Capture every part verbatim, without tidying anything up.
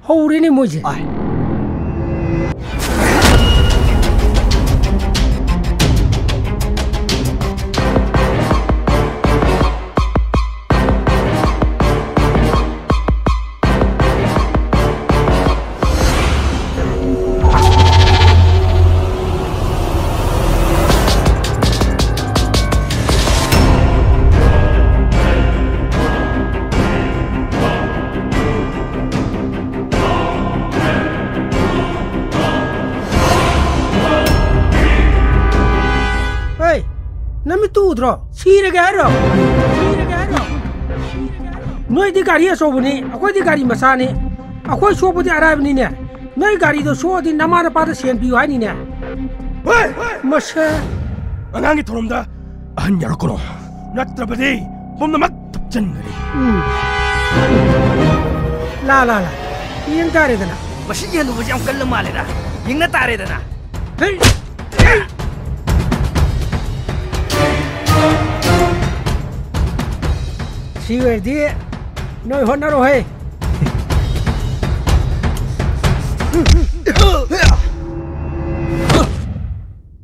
ꯍꯧꯔꯦꯅꯦ ꯃꯣꯏꯁꯦ꯫ ꯍꯦ, ꯅꯃꯤꯠꯇꯨ ꯎꯗ꯭ꯔꯣ? ꯁꯤꯔꯒꯦ ꯍꯥꯏꯔꯣ? ꯁꯤꯔꯒꯦ ꯍꯥꯏꯔꯣ? ꯅꯣꯏꯗꯤ ꯒꯥꯔꯤ ꯑꯆꯧꯕꯅꯤ, ꯑꯩꯈꯣꯏꯗꯤ ꯒꯥꯔꯤ ꯃꯆꯥꯅꯤ꯫ ꯑꯩꯈꯣꯏ ꯁꯣꯛꯄꯗꯤ ꯑꯔꯥꯏꯕꯅꯤꯅꯦ꯫ ꯅꯣꯏ ꯒꯥꯔꯤꯗꯣ ꯁꯣꯛꯑꯗꯤ ꯅꯃꯥ ꯅꯄꯥꯗ ꯁꯦꯟ ꯄꯤꯌꯨ ꯍꯥꯏꯅꯤꯅꯦ꯫ ꯍꯣꯏ! ꯃꯁꯦ꯫ ꯑꯉꯥꯡꯒꯤ ꯊꯧꯔꯝꯗ ꯑꯍꯟ ꯌꯥꯎꯔꯛꯀꯅꯣ꯫ ꯅꯠꯇ꯭ꯔꯕꯗꯤ ꯄꯨꯝꯅꯃꯛ ꯊꯨꯞꯆꯟꯒꯅꯤ꯫ ꯎꯝ꯫ ꯂꯥ, ꯂꯥ, ꯂꯥ꯫ ꯌꯦꯡ ꯇꯥꯔꯦꯗꯅ꯫ ꯃꯁꯤꯒꯤ ꯍꯅꯨꯕꯁꯤ ꯌꯥꯝ ꯀꯜꯂ ꯃꯥꯜꯂꯦꯗ꯫ ꯌꯦꯡꯅ ꯇꯥꯔꯦꯗꯅ꯫ ꯍꯩ! ꯁꯤ ꯑꯣꯏꯔꯗꯤ ꯅꯣꯏ ꯍꯣꯠꯅꯔꯣꯍꯦ꯫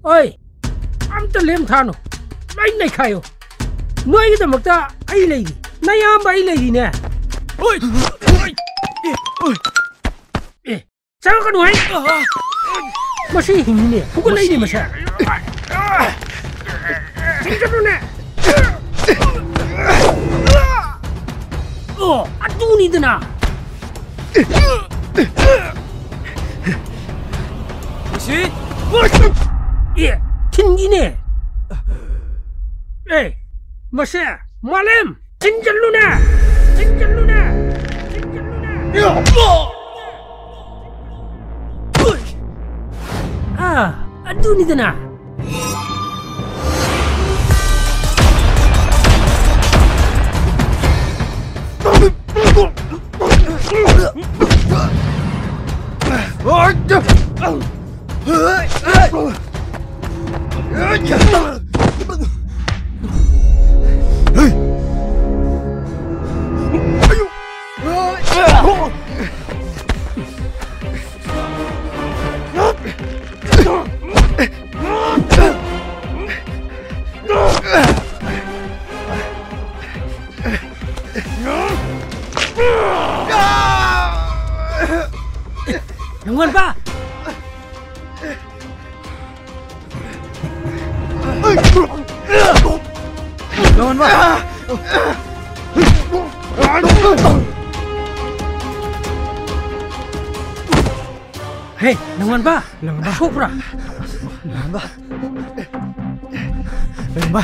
ꯑꯣꯏ, ꯑꯝꯇ ꯂꯦꯝꯊꯥꯅꯨ, ꯂꯣꯏ ꯅꯩꯈꯥꯏꯌꯨ꯫ ꯅꯣꯏꯒꯤꯗꯃꯛꯇ ꯑꯩ ꯂꯩꯔꯤ, ꯅꯌꯥꯝꯕ ꯑꯩ ꯂꯩꯔꯤꯅꯦ꯫ ꯑꯣꯏ! ꯑꯣꯏ! ꯑꯦ! ꯑꯣꯏ! ꯑꯦ! ꯆꯪꯉꯛꯀꯅꯨ ꯍꯥꯏ! ꯃꯁꯤ ꯍꯤꯡꯉꯤꯅꯦ, ꯐꯨꯒꯠꯂꯛꯏꯅꯦ ꯃꯁꯦ꯫ ꯆꯪꯁꯤꯜꯂꯨꯅꯦ! ꯑꯣ, ꯑꯗꯨꯅꯤꯗꯅ! ꯃꯁꯤ! ꯑꯦ, ꯊꯤꯟꯒꯤꯅꯦ! ꯑꯦ, ꯃꯁꯦ, ꯃꯥꯂꯦꯝ! ꯊꯤꯟꯖꯜꯂꯨꯅꯦ! ꯊꯤꯟꯖꯜꯂꯨꯅꯦ! ꯊꯤꯟꯖꯜꯂꯨꯅꯦ! ꯑꯥ, ꯑꯗꯨꯅꯤꯗꯅ! ꯅꯪꯉꯣꯟꯕ! ꯅꯪꯉꯣꯟꯕ! ꯍꯦ, ꯅꯪꯉꯣꯟꯕ! ꯅꯪꯉꯣꯟꯕ! ꯁꯣꯛꯄ꯭ꯔꯥ? ꯅꯪꯉꯣꯟꯕ! ꯅꯪꯉꯣꯟꯕ!